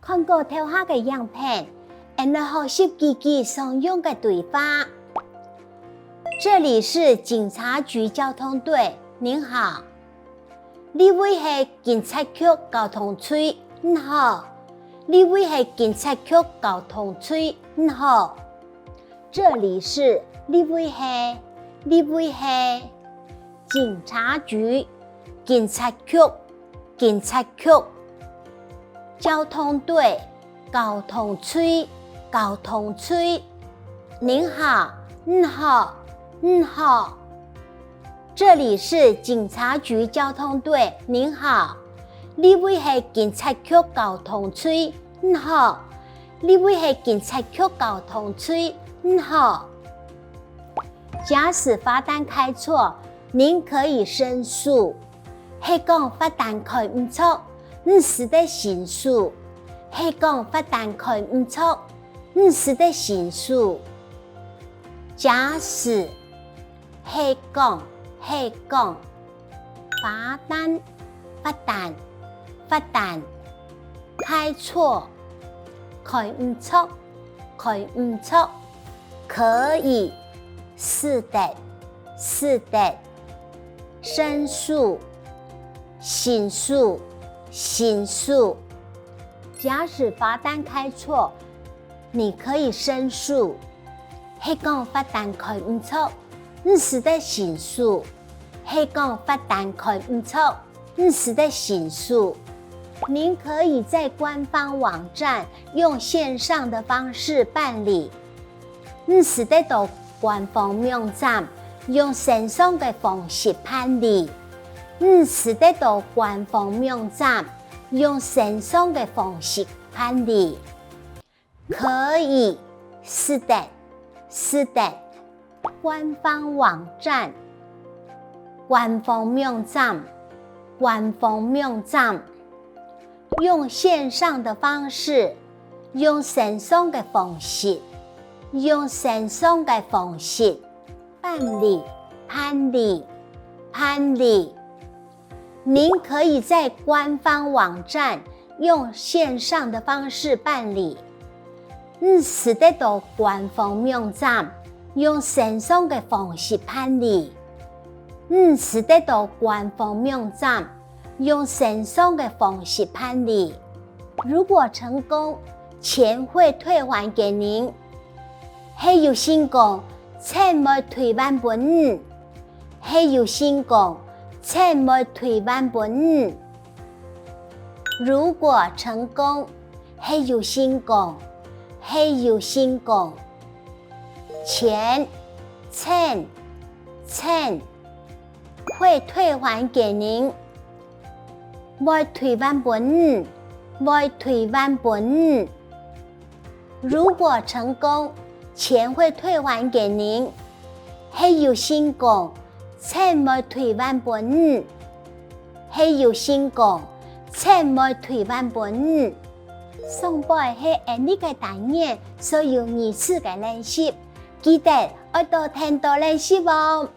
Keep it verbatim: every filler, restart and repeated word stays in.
看過頭下个影片，𠊎等來學習幾句常用个對話。這裡是警察局交通隊，您好。這位係警察局交通隊，你好。這位係警察局交通隊，你好。這裡是，這位係，這位係。警察局，警察局，警察局。交通隊，交通隊，交通隊。您好，你好，你好。這裡是警察局交通隊，您好。這位係警察局交通隊，你好。這位係警察局交通隊，你好。 假使罰單開錯，您可以申訴。係講罰單開毋著，你使得申訴。係講罰單開毋著，你使得申訴。假使，係講，係講。 罰單，罰單，罰單。開錯，開毋著，開毋著。可以，使得，使得。申訴，申訴，申訴。假使罰單開錯，你可以申訴。 係講罰單開毋著，你使得申訴。係講罰單開毋著，你使得申訴。您可以在官方網站用線上的方式辦理。你使得到官方網站用線上个方式辦理。你使得到官方網站用線上个方式辦理。 可以，使得，使得。官方網站，官方網站，官方網站。用線上的方式，用線上个方式，用線上个方式。辦理，辦理，辦理。 您可以在官方網站用線上的方式辦理。你使得到官方網站用線上个方式辦理。你使得到官方網站用線上个方式辦理。如果成功，錢會退還給您。係有成功，錢會退還分你。 係有成功，錢會退還分你。如果成功，係有成功，係有成功。錢，錢，錢，會退還給您，會退還分你，會退還分你。 如果成功，錢會退還給您。係有成功，錢會退還分你。係有成功，錢會退還分你。上背係恁呢个單元所有語詞个練習，記得愛多聽多練習哦。